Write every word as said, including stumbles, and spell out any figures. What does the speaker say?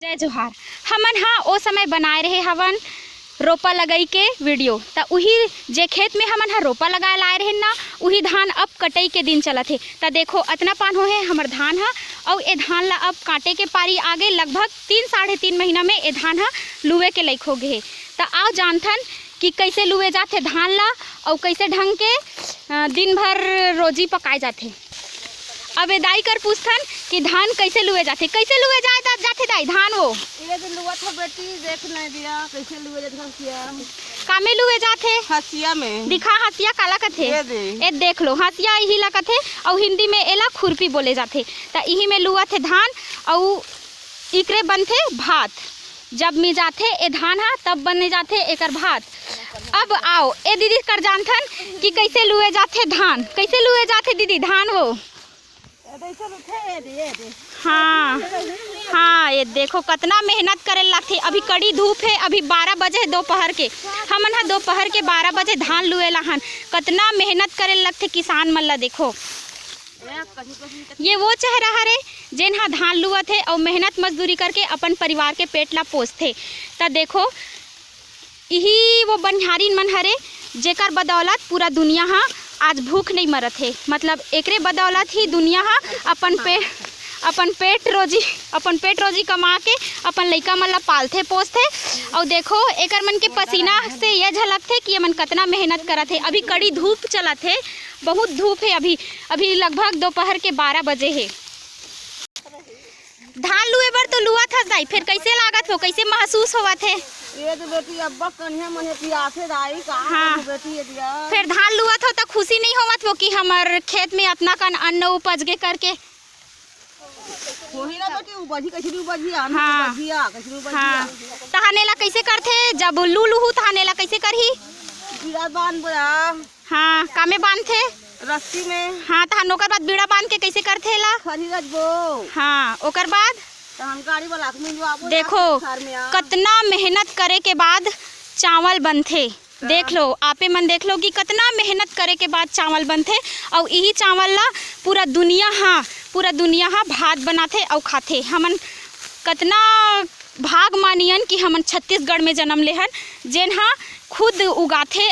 जय जोहार। हमन हा ओ समय बनाए रहे हवन रोपा लगई के वीडियो। त उही जे खेत में हमन हा रोपा लगाए लाए रहेन ना, उही धान अब कटई के दिन चलत हे। त देखो, अतना पान हो हे हमर धान हा, अउ ए धान ला अब काटे के पारी आगे। लगभग तीन, साढ़े तीन महीना में ए धान हा लुए के लइक हो गे हे। त आओ जानथन कि कइसे लुए जाथे धान ला, अउ कइसे ढंग के, अ, दिन भर रोजी पकाए जाथे। अब ए दाई कर पूछथन कि धान कइसे लुए जाथे, कइसे लुए जाए दा-, जाथे दाई धान वो? ये दे लुवत हो बेटी, देख नहीं दिया कइसे लुए जाथे हंसिया। कामे लुए जाथे? हंसिया में। दिखा हंसिया काला कथे? ये दे। ए देख लो, हंसिया इही ला कथे, अउ हिंदी में एला खुरपी बोले जाथे। त इही में लुवत हे धान, अउ इकरे बनथे भात। जब मिजाथे ए धान हा, तब बने जाथे एकर भात। अब आओ, ए दीदी कर जानथन कि कइसे लुए जाथे धान। कइसे लुए जाथे दीदी धान वो? हाँ, हाँ, ये देखो, कतना मेहनत करे लगथे। अभी कड़ी धूप हे, अभी बारह बजे हे दोपहर के। हमन हा दोपहर के बारह बजे धान लुए ला हन। कतना मेहनत करे लगथे किसान मन ला, देखो। ये वो चेहरा हरे, जेन हा धान लुवत हे अउ मेहनत मजदूरी करके अपन परिवार के पेट ला पोसथे। त देखो, इही वो बनिहारिन मन हरे, जेकर बदौलत पूरा दुनिया हा आज भूख नहीं मरत हे। मतलब, एकरे बदौलत ही दुनिया हा अपन पे-, अपन पेट रोजी, अपन पेट रोजी कमा के अपन लइका मन ला पालथे पोसथे। अउ देखो, एकर मन के पसीना से ये झलकथे कि ये मन कतना मेहनत करत हे। अभी कड़ी धूप चलत हे, बहुत धूप हे अभी। अभी लगभग दोपहर के बारह बजे हे। धान लुए बर तो लुवत हस दाई, फेर कइसे लागत हो, कइसे महसूस होवत हे? ये तो बेटी अब्बा कन्या मन हे पियासे दाई, का हाँ। करबो बेटी ये दिया? फेर धान लुवत हो त खुशी नहीं होवत हो कि हमर खेत में अतना कन अन्न उपज गे करके? वही ना बेटी, उपजी कइसे भी उपजी, अन्न हाँ। उपजी आ, कइसे भी उपजी हाँ। आ। तहान एला कइसे करथे? जब लू लुहू तहान एला कइसे करही? बीड़ा बांध बोला। हाँ, कामे बांधथे? रस्सी में। हाँ, तहान ओकर बाद बीड़ा बांध के कइसे करथे एला? खरी रचबो। हाँ, ओकर बाद? तहान गाड़ी वाला के मिंजवाबो, देखो, खार में आ। कतना मेहनत करे के बाद चावल बनथे। देख लो, आपे मन देख लो कि कतना मेहनत करे के बाद चावल बनथे, अउ इही चावल ला पूरा दुनिया हा, पूरा दुनिया हा भात बनाथे अउ खाथे। हमन कतना भाग मानियन कि हमन छत्तीसगढ़ में जन्म लेहन, जेन हा खुद उगाथे,